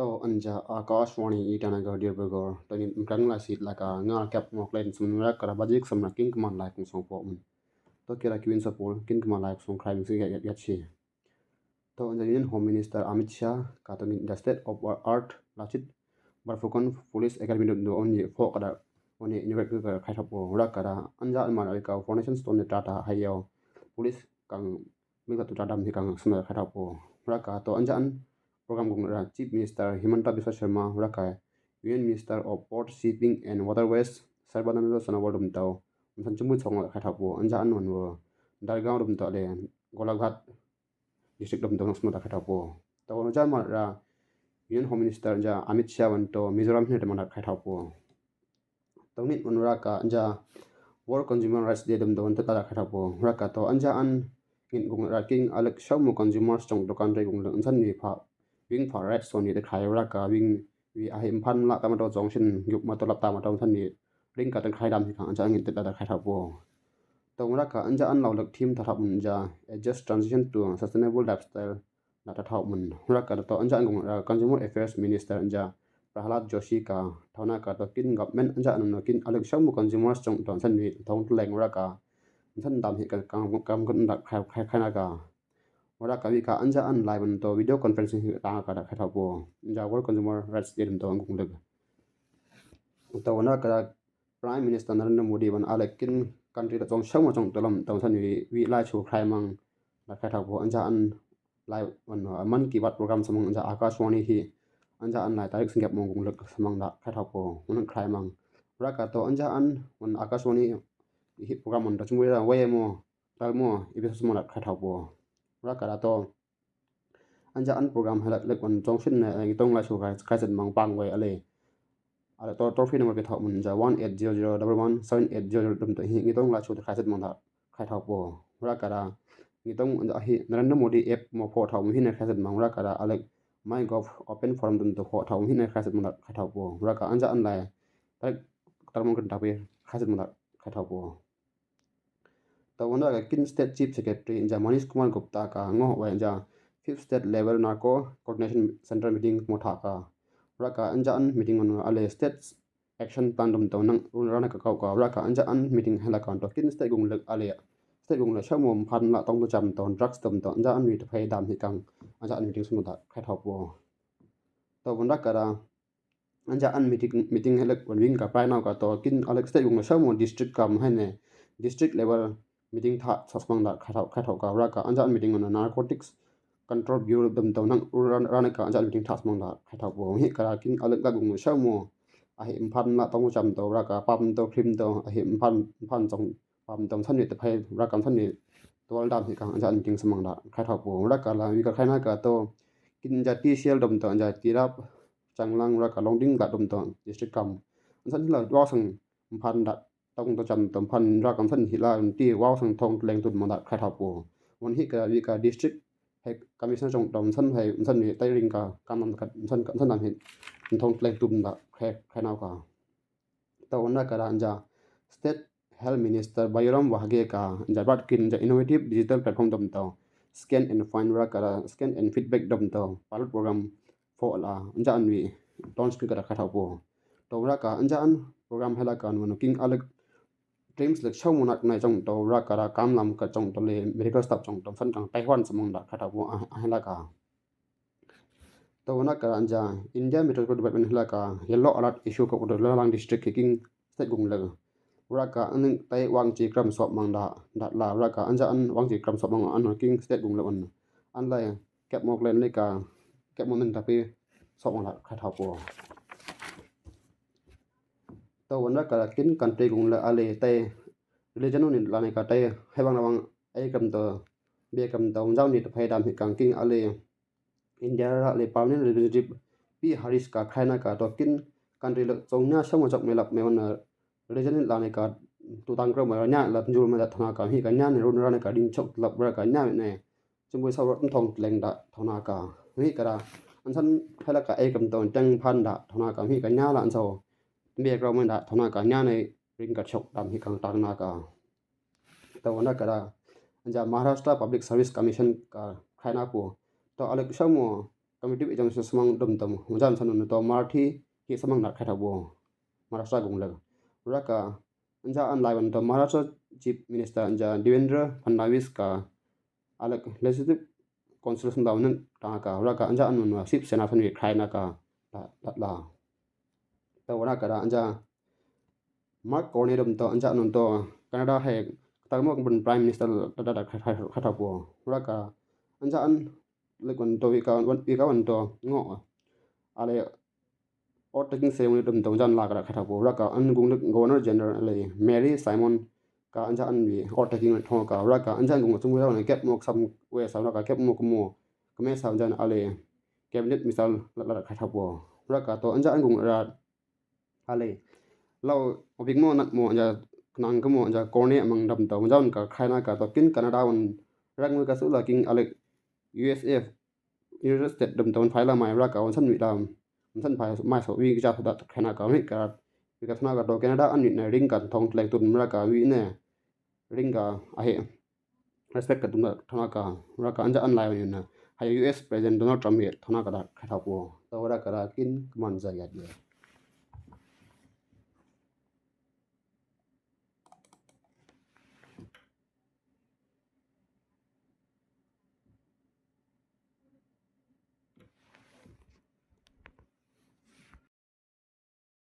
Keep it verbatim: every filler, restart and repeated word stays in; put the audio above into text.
To anja Akashvani Itanagar Dibrugarh, to nit mkrang la sit la ka nga kep mok len sum ra kara bajik sum ra king kman lai kung song po mun. To kira kiwin sa pul king kman lai kung song krai mung si yat yat shi. To anja Union Home Minister Amit Shah ka to nit the State of Art Lachit Borphukan Police Academy do on ye fo kada on ye inauguration ka khai thap po ra kara anja an mar ka foundation stone trata hayo police kang mi ka tu ta dam hi kang sum da khai thap po. Ra ka to anja an program kung ra Chief Minister Himanta Biswa Sharma, ra ka Union Minister of Port, Shipping and Waterways Sarbananda Sonowal dum tau. Msan chumbu chong la khai thap po. Anja an wan wo Dargaon dum tau le Golaghat district dum tau sum da khai thap po. To anja mar ra Union Home Minister ja Amit Shah wan to Mizoram hi dum da khai thap po. To nit wan ra ka anja World Consumer Rights Day dum don ta ta khai thap po. Ra ka to anja an ngin kung ra king alek shau mo consumers chong dukan re kung lek san ni pha wing pha rights son ni te khai ra ka wing wi a him phan la ta ma to chong shin yup ma to lap ta ma to san ni ring ka tan khai dam hi ka anja ngin te ta ta khai thap po. To ra ka anja an lau lek thim ta thap mun ja a just transition to sustainable lifestyle na ta thau mun. Ra ka to anja an kung ra Consumer Affairs Minister anja Prahlad Joshi ka thauna ka to kin government anja an no kin alek shau mo consumers chong to san ni thong tleng ra ka san dam hi ka kam kam kan da khai khai khai na ka. Ra ka wi ka anja an lai mun to video conferencing hi ta ka da khai thap po. Anja World Consumer Rights Day dum to an kung lek. To na ka Prime Minister Narendra Modi wan alek kin country la chong shau mo chong to lam to san ni wi lai chu khai mang da khai thap po anja an lai wan Mann Ki Baat program samang anja Akashvani hi anja an lai tarik singgep mong kung lek samang da khai thap po un khai mang. Ra ka to anja an wan Akashvani hi program un da chumbu da wai mo tal mo episode samang da khai thap po. Ra ka da to anja an program hi lek lek wan chong shin ne ngi tong la chu khai khai set mang pang wai ale. Ale to toll free number ki thau mun ja one eight zero zero double one seven eight zero zero dum to hi ngi tong la chu khai set mang da khai thap po. Ra ka da ngi tong anja hi Narendra Modi app mo pho thau mun hi ne khai set mang ra ka da ale MyGov open forum dum to pho thau mun hi ne khai set mang da khai thap po. Ra ka anja an lai tarik tar mong kan thap khai set mang da khai thap po. To wan ra ka kin State Chief Secretary ja Manish Kumar Gupta ka ngo wa ja fifth state level narco coordination center meeting mo tha ka. Ra ka anja an meeting on ale state action plan dum to nang run rana ka kau ka. Ra ka anja an meeting hela ka to kin state gung lek ale state gung lek shamo phan la tong to cham to drugs dum to anja an mi to phai dam hi kang anja an meeting sum da khai thap po. To wan ra ka da anja an meeting meeting helek wan wing ka prai nau ka to kin alek state gung la shamo district kam hai ne district level meeting tha sas mang da khai thau khai thau ka. Ra ka anja an meeting on narcotics control bureau dum to nang run rana ka anja an meeting tha sas mang da khai thap po. Hi ka ra kin alek la gung la shamo a hi phan la tong cham to ra ka pam to krim to a hi phan phan chong pam dam san ni te phai ra kam san ni tual dam hi kang anja an meeting samang da khai thap po. Ra ka la wi ka khai na ka to kin ja T C L dum to anja Tirap Changlang ra ka Longding da dum to district kam an san la wa sang phan da tong to cham to phan ra kam san hi la ti wa sang thong leng tun mang da khai thap po. Wan hi ka wi ka district hai commissioner chong dum san hai san ni tai ring ka kam nam ka san san dam hi thong leng tun da khai khai nau ka. To wan ra ka da anja State Health Minister Bairam Wahage ka anja bat kin anja innovative digital platform dum to scan and find ra ka da scan and feedback dum to pilot program pho la anja an wi launch kin ka da khai thap po. To ra ka anja an program hela ka no king alek dreams lek shau mo nak nai chong to ra ka da kam lam ka chong to le medical staff chong to san kang Taiwan samang da khai thap po a hela ka. To wan ra ka da anja India Meteorological Department hela ka yellow alert issue ka udo la lang district ki king state gung lek. Ra ka an tai wang chi kram sop mang da da la ra ka anja an wang chi kram sop mang an king state gung lek an. An lai kep mok len le ka kep mok nen tapi sop mang da khai thap po. To wan ra ka da kin country gung lek ale tai religion ni la ni ka tai hai wang na wang ai kam to be kam to jao ni to phai dam hi kang king ale India ra le permanent representative P Harish ka khai na ka to kin country lek chong nya shamo chok me lap me wan religion la ni ka tu tang kro me nya la njul me da thana ka hi ka nya ne run ra ne ka ding chok lap ra ka nya ne chung bui sau ro thong leng da thana ka hi ka da an san hela ka ai kam to teng phan da thana ka hi ka nya la an sau tmbe kro me da thana ka nya ne ring ka chok dam hi kang tang na ka. To wan ra ka da anja Maharashtra Public Service Commission ka khai na po to alek shamo committee wi jang samang dom to, jan san no to Marathi ki samang na khathapbo Maharashtra gung lek. Raka anja an lai wan to Maharashtra Chief Minister anja Devendra Fadnavis ka alek Legislative Council sum daw nen ta ka raka anja an no Shiv Sena san wi khai na ka la la. To raka da anja Mark Carney dom to anja an to Canada hai ta mo Prime Minister da da khathapbo raka anja an lek wan to wi ka wi ka wan to ngo ale oath taking ceremony dom to jan la ka da khathapbo raka an gung lek Governor General le Mary Simon ka anja an wi oath taking tho ka raka anja an gung chung wi da kep mo sam we sa raka kep mo kmo kme sa jan ale cabinet minister la la khathapbo raka to anja an gung ra ale lao obik mo nat mo anja knang kmo anja Carney mang dom to jan ka khai na ka to kin Canada wan rang mo ka su la king ale U S A United States dom to phai la mai raka wan san wi da wan san phai mai so wi ja da khai na ka wi ka wi ka thana ka to Canada an wi na ring ka thong tlek tun raka wi ne ring ka ahe respect ka tum thana ka raka anja an lai wan na hai U S President Donald Trump ye thana ka da khathapbo to raka da kin kman sa ya ye.